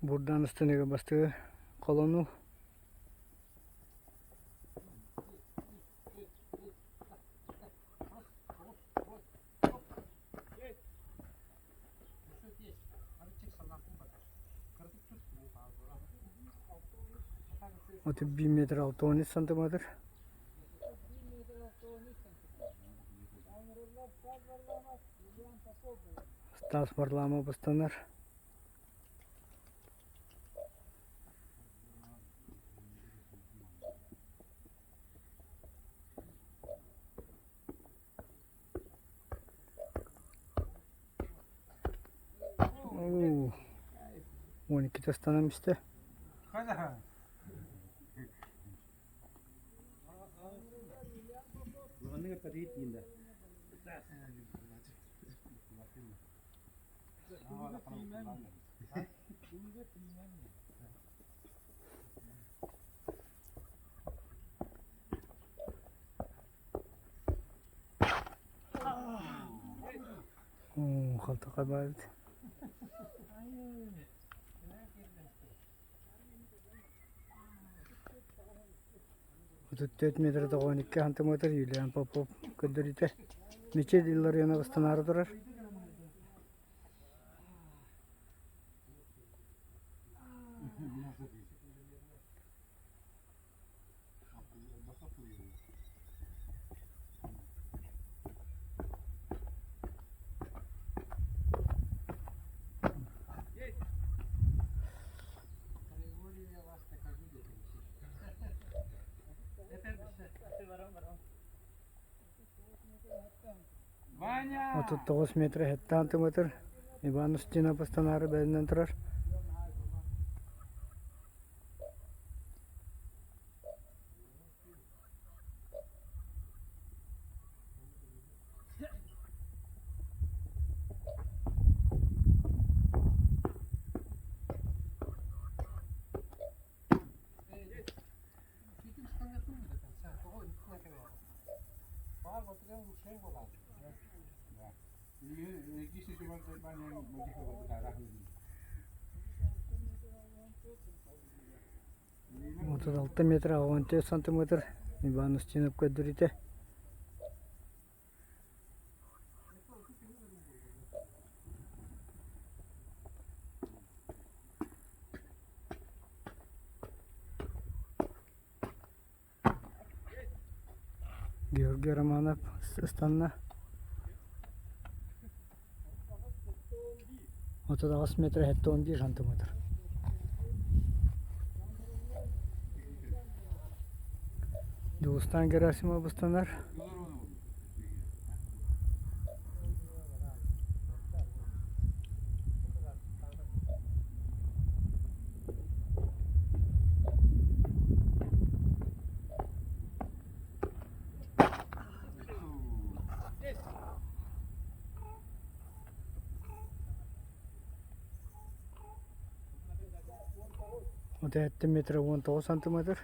Бурдаан ыстаныыга бастакы холонуу. 31 метр 63 сантиметр. Стас Варламов ыстанар. 12 ыстанан истэ. Халтаха баар эбит. 34 метр 92 сантиметр Юлиан Попов көрдөрүүтэ. Мичил Илларионов ыстанаары турар. 39 метр 7 сантиметр Иван Устинов ыстанаары бэлэмнэн турар. 36 метр 64 сантиметр Иван Устинов көрдөрүүтэ. Георгий Романов ыстанна. 38 метр 71 сантиметр. Дьулустаан Герасимов ыстанар. 37 метр 19 сантиметр.